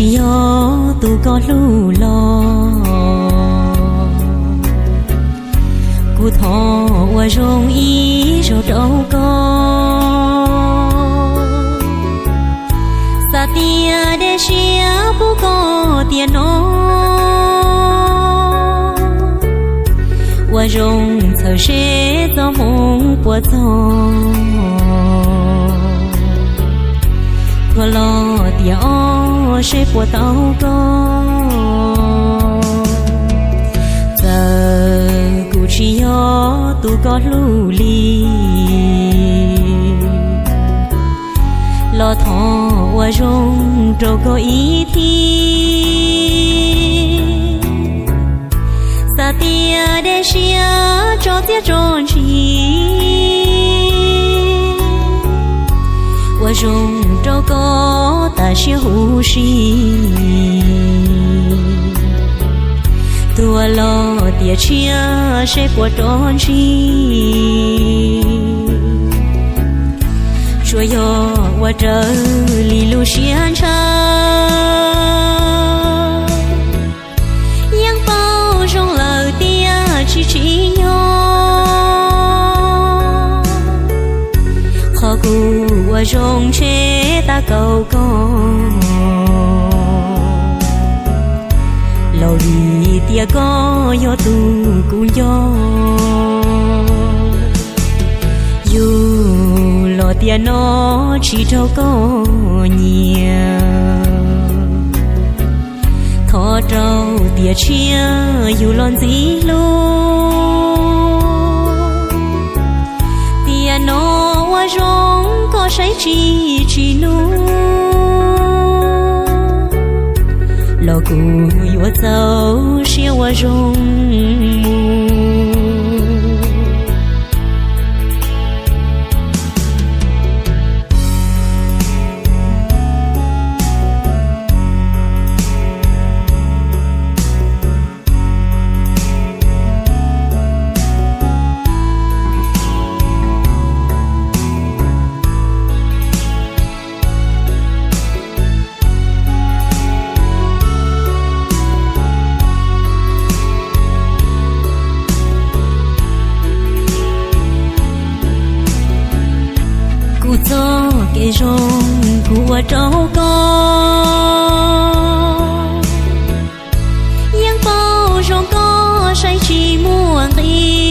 Tsis yog tus koj hlub los kuv thov ua zoo ib zaug rau koj. Xav tias dej siab pub koj tiam no, ua zoo txhawm seb txoj hmoo puas txog. Thuam los tiam ob seb puas tau koj. Txawm kuv tsis yog tus koj hlub li, los thov ua zoo rau koj ib thib. Xav tias dej siab tso txiaj tso ntsim, ua zoo rau koj tas siab huv si. Thuam los tiam tshiab seb puas rov ntsib, tsuas yog ua raws li lub siab ntshaw. Yeej paub zoo lawm tias tsis tsim nyog, qhov kuv ua zoo ntshe tas kaum koj, los vim tias koj yog tus kuv nco. Yus los tiam no tsis raug koj nyiam, thov rau tiam tshiab yus los ntxiv hlub. Tiam no ua zoo koj saib tsis tsim nyog, los kuv yuav txaus siab ua zoo mus. Kuv txoj kev zoo kuv ua rau koj, yeej paub zoo koj saib tsis muaj nqis.